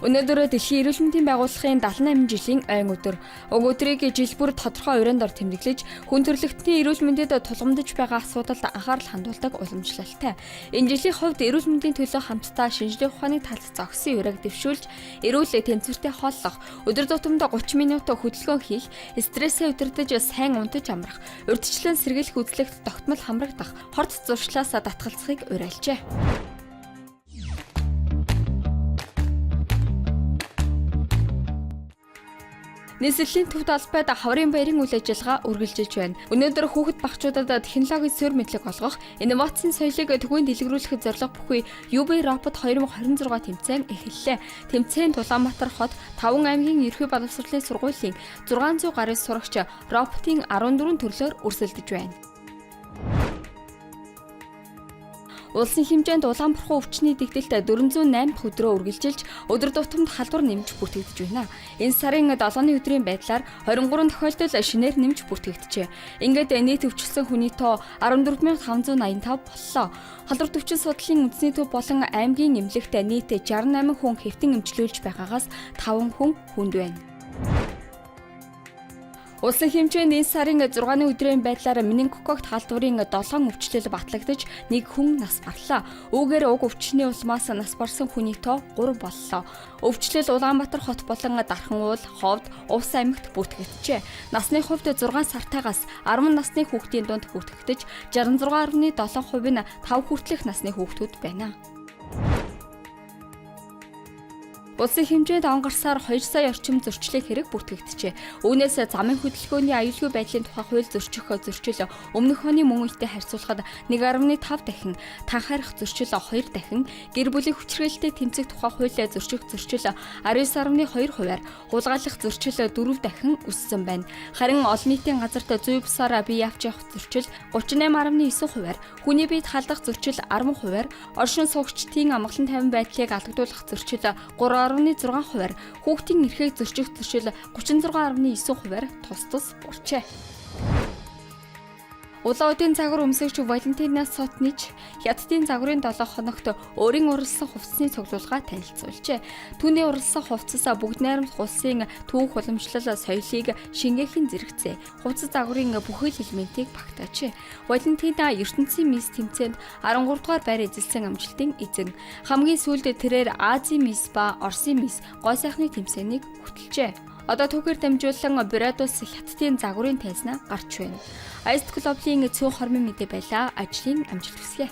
Өнөөдөр Дэлхийн эрүүл мэндийн байгууллагын 78 жилийн ойн өдөр. Уг өдрийг жил бүр тодорхой урианд ор тэмдэглэж, хүн төрөлхтний эрүүл мэндэд тулгамдж байгаа асуудалд анхаарал хандуулдаг уламжлалтай. Энэ жилийн хувьд эрүүл мэндийн төлөө хамтдаа шинжлэх ухааны талд зогссон уриаг дэвшүүлж, эрүүл тэнцвэртэй хооллох, өдөр тутамд 30 минут хөдөлгөөн хийх, стрессээ удирдах, сайн унтаж амрах, урьдчилан сэргийлэх үзлэгт тогтмол хамрагдах, хорт зуршлаас татгалзахыг уриалжээ. Нийслэлийн төвд албайд хаврын баярын үйл ажиллагаа үргэлжилж байна. Өнөөдөр хүүхэд багчуудад технологийн суурь мэдлэг олгох, инновацийн соёлыг түгээн дэлгэрүүлэх зорилго бүхий UB Robot 2026 тэмцээн эхэллээ. Тэмцээнд Улаанбаатар хот 5 аймгийн ерхий боловсролын сургуулийн 600 гаруй сурагч роботын 14 төрлөөр өрсөлдөж байна. Улсын хэмжээнд улаан бурхан өвчний дэгдэлт 408 дахь өдрөө үргэлжилж өдөр тутамд халдвар нэмж бүртгэгдэж байна. Энэ сарын 7-ны өдрийн байдлаар 23 тохиолдол шинээр нэмж бүртгэгджээ. Ингээд нийт өвчлсөн хүний тоо 14585 боллоо. Халдвар төвчин судлалын үндэсний төв болон аймгийн эмнэлэгт нийт 68 хүн хэвтэн эмчлүүлж байгаагаас 5 хүн хүнд байна. Улсын хэмжээнд энэ сарын 6-ны өдрийн байдлаар менингококт халдварын 7 өвчлөл батлагдаж нэг хүн нас барлаа. Үүгээр уг өвчний улмаас нас барсан хүний тоо 3 боллоо. Өвчлөл Улаанбаатар хот болон Дархан уул, Ховд, Увс аймагт бүртгэгджээ. Насны хувьд 6 сартаагаас 10 насны хүүхдийн дунд бүртгэгдэж 66.7% нь 5 хүртэлх насны хүүхдүүд байна. Улсын хэмжээнд он гарсаар 2 сая орчим зөрчлийн хэрэг бүртгэгджээ. Үүнээс замын хөдөлгөөний аюулгүй байдлын тухай хууль зөрчих зөрчил өмнөх оны мөн үетэй харьцуулахад 1.5 дахин, танхаарах зөрчил 2 дахин, гэр бүлийн хүчирхийлэлтэй тэмцэх тухай хууль зөрчих зөрчил 19.2 хувиар, хулгайлах зөрчил 4 дахин өссөн байна. Харин олон нийтийн газарт зүй бусаар бие авч явах зөрчил 38.9 хувиар, хүний биед халдах зөрчил 10 хувиар, оршин суугчдын амгалан тайван байдлыг алдагдуулах зөрчил 3.6 хувиар, хүүхдийн эрхийг зөрчих зөрчил 36.9 хувиар тус тус буурчээ. Улаан одын загвар өмсөгч Валентина Сотнич Хятадын загварын 7 хоногт өөрийн уралсан хувцсны цуглуулга танилцуулжээ. Түүний уралсан хувцас бүгд найрамдах улсын түүх уламжлал соёлыг шингээхийн зэрэгцээ. Хувцас загварын бүхэл элементийг багтаажээ. Валентина ертөнцийн мисс тэмцээнд 13 дугаар байр эзэлсэн амжилтын эзэн. Хамгийн сүүлд тэрээр Азийн мисс ба Оросын мисс гой сайхны тэмцээнийг хөтөлжээ. Одоо түүхээр дамжуулан Бурят улс Хятадын загварын тайзнаа гарч байна. Айст Глобалын цөөн хормын мэдээ байлаа. Ажлын амжилт хүсье.